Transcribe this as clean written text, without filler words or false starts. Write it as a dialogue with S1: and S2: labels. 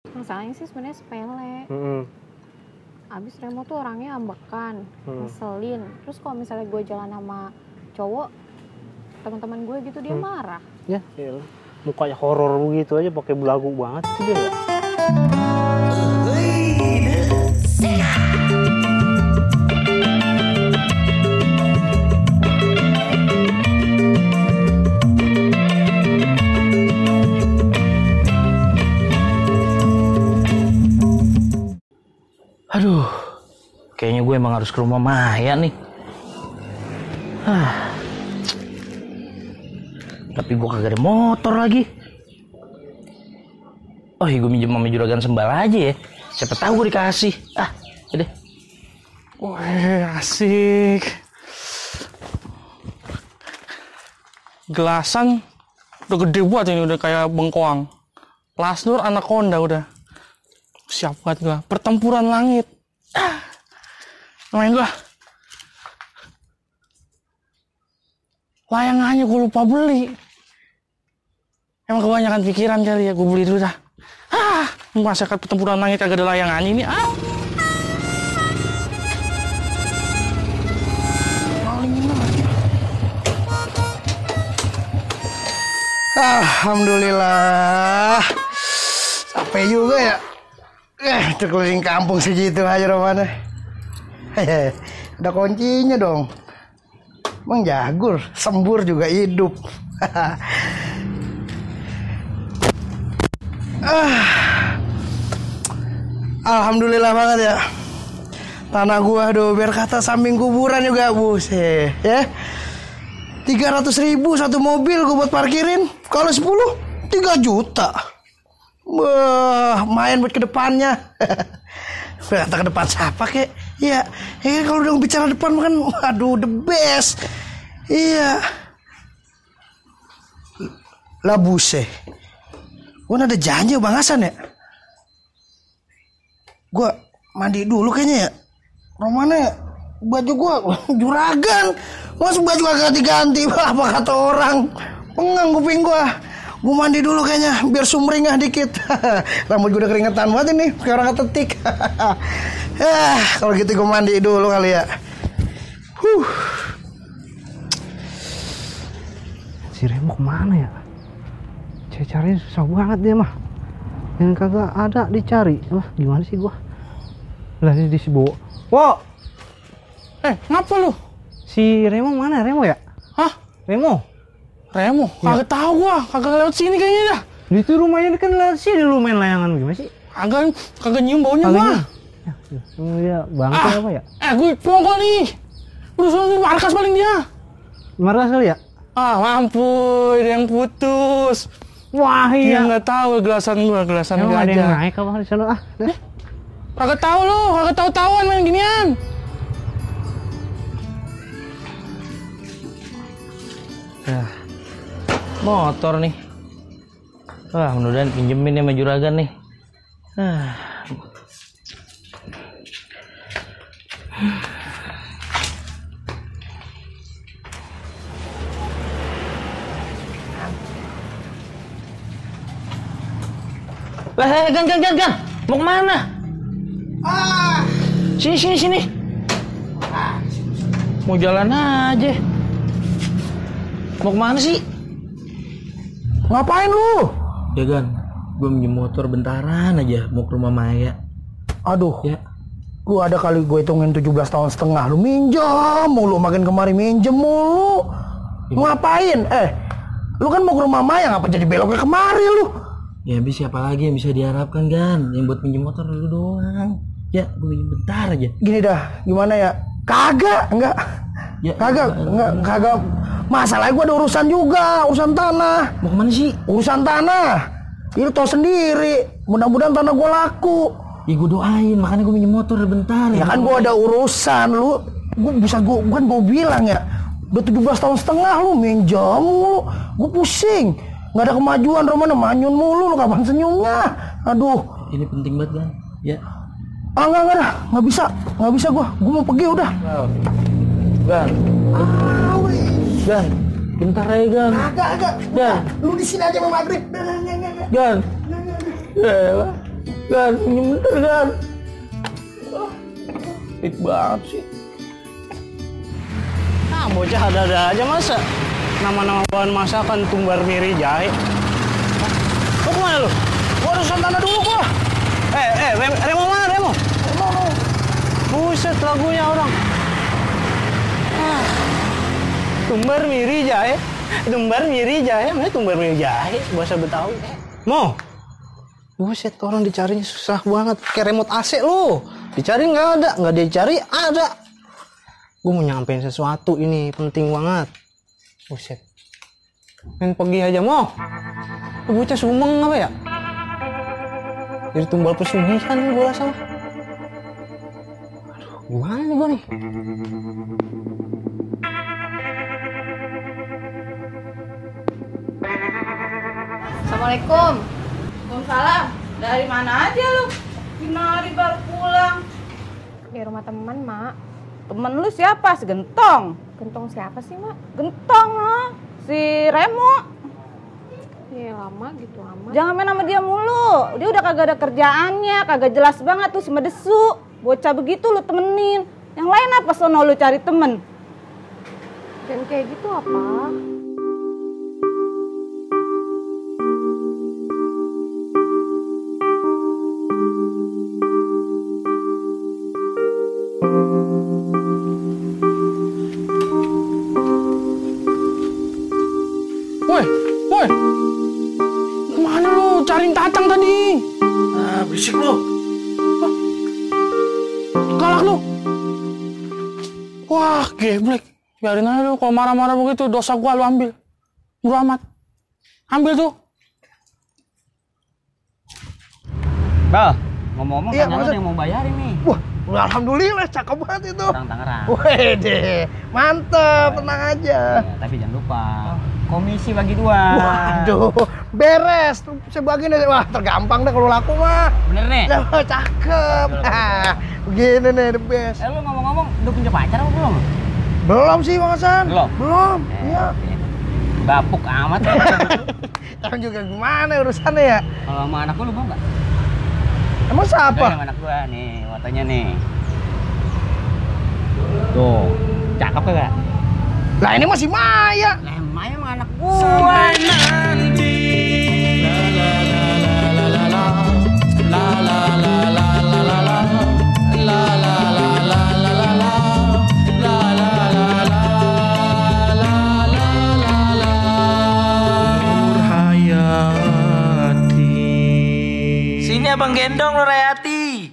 S1: Masalahnya sih sebenarnya sepele. Abis Remo tuh orangnya ambekan, ngeselin. Terus kalau misalnya gue jalan sama cowok, teman-teman gue gitu dia marah.
S2: Ya, mukanya horor begitu aja pakai belagu banget itu dia ya.
S3: Aduh, kayaknya gue emang harus ke rumah Maya nih. Tapi gue kagak ada motor lagi. Oh, gue minjem sama juragan Sembal aja ya. Siapa tahu gue dikasih. Udah.
S4: Wah, asik. Gelasan udah gede banget ini, udah kayak bengkoang. Lasnur anaconda udah. Siap banget gua. Pertempuran langit. Main gua. Layangannya gue lupa beli. Emang kebanyakan pikiran kali ya, gue beli dulu dah. Masyarakat pertempuran langit kagak ada layangannya ini.
S5: Alhamdulillah. Capek juga ya. Itu keliling kampung segitu aja Romana. Ada kuncinya dong. Emang jagur, sembur juga hidup. Alhamdulillah banget ya. Tanah gua aduh biar kata samping kuburan juga buset ya. 300.000 satu mobil gua buat parkirin. Kalau 10 3 juta. Main buat kedepannya. Kata ke depan siapa kek? Iya, kalau udah bicara depan kan, aduh the best. Iya. Lah buse. Gua ada janji Bang Hasan ya. Gua mandi dulu kayaknya ya. Romana baju gua juragan. Mas baju kagak ganti-ganti. Apa kata orang? Pengang kuping gua. Gue mandi dulu kayaknya biar sumringah dikit. Rambut gue udah keringetan banget ini, kayak orang ketetik. Kalau gitu gue mandi dulu kali ya.
S2: Si Remo kemana ya? Cari-carinya susah banget dia mah. Yang kagak ada dicari. Gimana sih gua? Lah ini di si Bowo. Wo!
S4: Ngapa lu?
S2: Si Remo mana? Remo ya?
S4: Hah?
S2: Remo?
S4: Kagak tahu gua, kagak lewat sini kayaknya dah.
S2: Itu rumahnya kan lewat sini lu main layangan gimana sih?
S4: Kagak nyium baunya gua.
S2: Ya, bangke apa ya?
S4: Gue pokok nih. Udah suruh markas paling dia.
S2: Markas kali ya?
S4: Mampu, ada yang putus.
S2: Wah iya.
S4: Dia nggak tahu gelasan gua, gelasan
S2: emang
S4: gajah.
S2: ada yang naik apa di sana?
S4: Kagak tahu lu, kagak tahu-tahuan main ginian.
S3: Motor nih. Mudah-mudahan pinjemin ya sama juragan nih. Gan. Mau kemana? Sini. Mau jalan aja. Mau kemana sih?
S5: Ngapain lu?
S3: Ya Gan, gue minjem motor bentaran aja mau ke rumah Maya.
S5: Aduh.
S3: Ya.
S5: Lu ada kali gue hitungin 17 tahun setengah. Lu minjem mulu, makin kemari minjem mulu. Ngapain? Lu kan mau ke rumah Maya, ngapa jadi beloknya kemari lu?
S3: Ya habis siapa lagi yang bisa diharapkan Gan? Yang buat pinjem motor lu doang. Ya, gue minjem bentar aja.
S5: Gini dah, gimana ya? Enggak.
S3: Ya,
S5: Kagak. Masalahnya gue ada urusan juga, urusan tanah.
S3: Mau kemana sih?
S5: Urusan tanah. Ini tau sendiri. Mudah-mudahan tanah gue laku.
S3: Ya gue doain, makanya gue minjem motor bentar.
S5: Ya kan gue ada urusan lu. Gue bilang ya. Udah 17 tahun setengah lu minjem lu. Gue pusing. Nggak ada kemajuan Romana, manyun mulu lu, kapan senyumnya? Aduh.
S3: Ini penting banget Gan. Ya.
S5: Nggak bisa gue mau pergi udah.
S3: Gan. Gan, bentar aja Gan.
S5: Agak.
S3: Gan.
S5: Lu di sini aja sama maghrib.
S3: Gan.
S4: Gan, pinjam bentar Gan. Fit banget sih. Nah, bocah ada-ada aja masa. Nama-nama bahan masakan tumbar miri jahe. Lu kemana lu? Gua harus Santana dulu gua. Remo mana Remo? Remo. Buset lagunya orang. Tumbar miri jahe. Tumbar miri jahe, mana tumbar miri jahe bahasa Betawi. Mo. Buset orang dicarinya susah banget. Kayak remote AC lu. Dicari nggak dicari ada. Gue mau nyampein sesuatu ini penting banget. Buset. Main pergi aja Mo. Lu bocah sumeng apa ya? Jadi tumbal pesugihan gue rasa. Aduh, gimana nih gue nih?
S6: Assalamualaikum. Waalaikumsalam. Dari mana aja lu? Gimana baru pulang?
S1: Di rumah teman, Mak.
S6: Temen lu siapa? Si Gentong.
S1: Gentong siapa sih, Mak?
S6: Gentong ha? Si Remo.
S1: Ya lama gitu amat.
S6: Jangan main sama dia mulu. Dia udah kagak ada kerjaannya, kagak jelas banget tuh si Medesu. Bocah begitu lu temenin. Yang lain apa sono lu cari temen?
S1: Dan kayak gitu apa?
S4: Woi. Kemana lu? Cariin Tatang tadi.
S5: Berisik lu.
S4: Galak lu. Wah, geblek. Biarin aja lu, kalau marah-marah begitu dosa gua lu ambil. Bodo amat. Ambil tuh.
S2: Bal, ngomong-ngomong
S5: Iya,
S2: Tangerang
S5: maksud-
S2: yang mau bayarin nih.
S5: Wah, alhamdulillah cakep banget itu.
S2: Orang Tangerang.
S5: Wede, mantep, tenang aja.
S2: Ya, tapi jangan lupa komisi bagi 2.
S5: Waduh, beres. Tuh, saya bagiin aja. Wah, tergampang deh kalau laku mah.
S2: Bener nih?
S5: Lah, cakep. Nah, begini nih, the best.
S2: Lu ngomong-ngomong udah punya pacar apa belum?
S5: Belum sih, Bang Hasan.
S2: Belum?
S5: Belum, iya.
S2: Bapuk amat ya.
S5: Emang juga gimana urusannya ya?
S2: Kalau sama anak lu mau nggak?
S5: Emang
S2: Udah
S5: siapa?
S2: sama anak gua nih, fotonya nih. Tuh, cakep kagak?
S5: Lah ini masih Maya.
S2: Lah, Maya sama anak gua.
S3: Sini abang gendong lo Rayati.